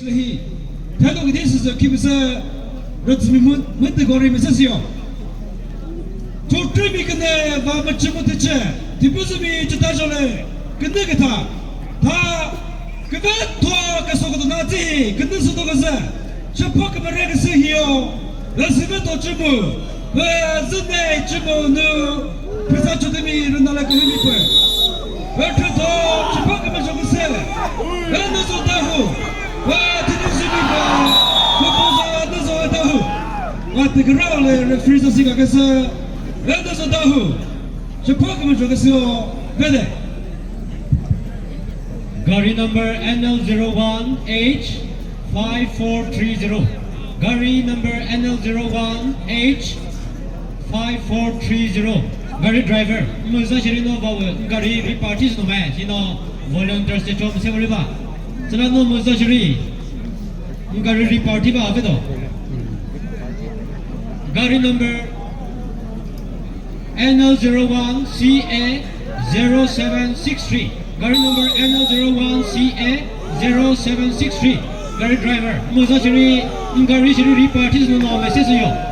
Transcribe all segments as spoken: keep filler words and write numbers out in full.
Hi, thado gidi süsü kibisa rütsümi mü-, mütü gori mesa siyo. Chotrimi küne va müchü mütü che, tipüzümi chita jole, küne kütha. Tha, küve tho kaso kutu na ti, küne süto kasa. Chapha kümere küsü hiyo, la süve to chümu. Ve züne chimo nu pisa chutimi rünala kühümi pwe. Ve thütho chipha kümüzho küse. Ve nüzü dahu. Ve tini zümi pwe. Ve poza nüzü dahu. Ve tigirao le referee zasi kakese. Ve nüzü dahu. Chipha kümüzho küse o. Ve de. Gari number N L zero one H five four three zero. Gari number N L zero one H five four three zero. Gari driver, müza shiri no bawe, gari ri parties no me, sino volunteers te chom se boliba. Sala no müza shiri, gari ri party ba avedo. Gari number N L zero one C A zero seven six three. Gari number N L zero one C A zero seven six three. Gari driver, müza shiri, gari shiri ri parties no no message yo.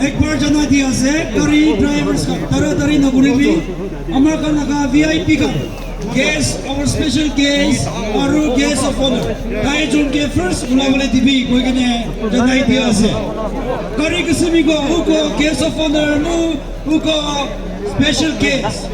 Ek bar jana diya ase, gari drivers khan, taratari nagurili, amar khan laga V I P khan, guest, our special guest, aru guest of honor. Tai jon ke first ulabole dibi, koi kene janai diya ase. Gari kisimi ko, uko guest of honor, nu, uko special guest.